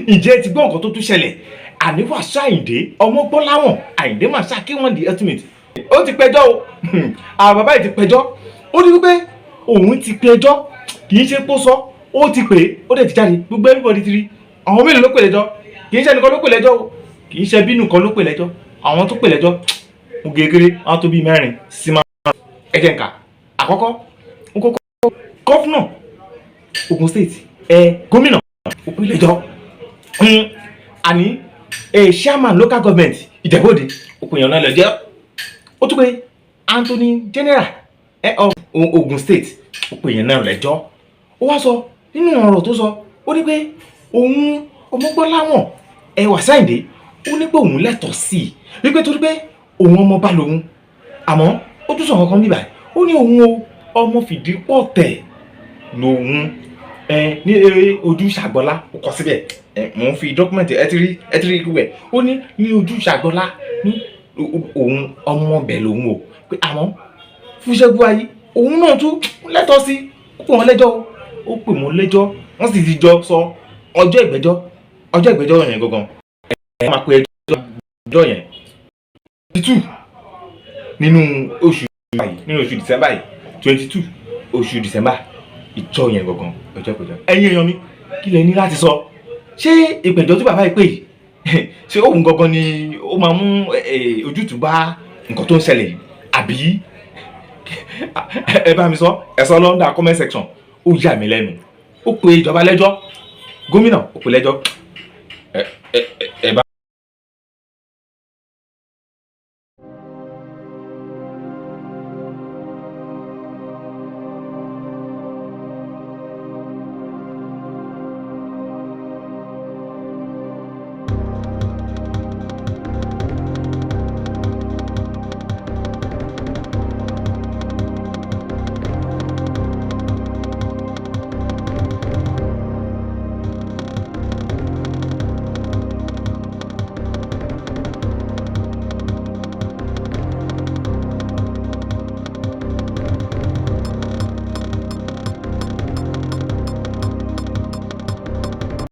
Ǹjẹ́ ẹ ti gbọ́ nǹkan tó tún ṣẹlẹ̀? Àní Wasiu Ayinde Ọmọgbọ́láwọ̀n Ayinde Marshal K1 The Ultimate, ó ti pẹjọ́ o. Àwọn bàbá yìí ti pẹjọ́. Ó ní wípé òun ti pẹjọ́, kì í ṣe pó sọ, ó ti pè é, ó dẹ̀ ti jáde, gbogbo everybody ti rí. Àwọn mélòó ló pè lẹ́jọ́? Kì í ṣe ẹnìkan ló pè lẹ́jọ́ o, kì í ṣe bínú kan ló pè lẹ́jọ́. Àwọn tó pè lẹ́jọ́ mú gègéré, àwọn tó bíi mẹ́rin sí márùn. Ẹ jẹ́ n kà. Àkọ́kọ́ ń kọ́kọ́, governor Ogun State, ẹ gómìnà, ó pè lẹ́jọ́. Àní ẹ chairman local government Ìjẹ̀bú-Òde, ó pè yàn náà lẹ́jọ́. Ó tún pé Attorney General of Ogun State, ó pè yàn náà lẹ́jọ́. Ó wá sọ nínú ọ̀rọ̀ tó sọ, ó ní pé òun Ọmọgbọ́láwọ̀n ẹ Wasiu Ayinde, ó ní pé òun lẹ́tọ̀ọ́ sí i, wípé torí pé òun ọmọọba lòun. Àmọ́ ó tún sọ kankan bíbà, ó ní òun o, ọmọ Fìdípọ̀tẹ̀ lòun ẹ ní eré ojú ṣàgbọ́lá. Ó kọ síbẹ̀. Ẹ mò ń fi document, ẹ ti rí, ẹ ti rí ikú ẹ. Ó ní ní ojú ṣàgbọ́lá ní òun, ọmọ ọbẹ̀ lòun o, pé àmọ́ Fúnṣẹ́gun ayé òun náà tún lẹ́tọ̀ọ́ sí. Ó pè wọ́n lẹ́jọ́ o, ó pè wọ́n lẹ́jọ́. Wọ́n sì ti jọ sọ ọjọ́ ìgbẹ́jọ́. Ọjọ́ ìgbẹ́jọ́ yẹn gangan, ẹ máa pe ẹjọ́ yẹn 22 nínú oṣù yìí, nínú oṣù December yìí, 22 oṣù December, ìjọ yẹn gangan ọjọ́ ìpẹ̀jọ́. Ẹ̀yin èèyàn mi, kí lẹ ní láti sọ? Ṣé ìpẹ̀jọ́ tí bàbá yìí pè yìí, ṣé òun gangan ni ó máa mú ojútùú bá nǹkan tó ń ṣẹlẹ̀ yìí, àbí? Ẹ bá mi sọ, ẹ sọ l'under comment section. Ó yà mí lẹ́nu, ó pe ìjọba lẹ́jọ́, gómìnà ó pe lẹ́jọ́. Ẹ bá.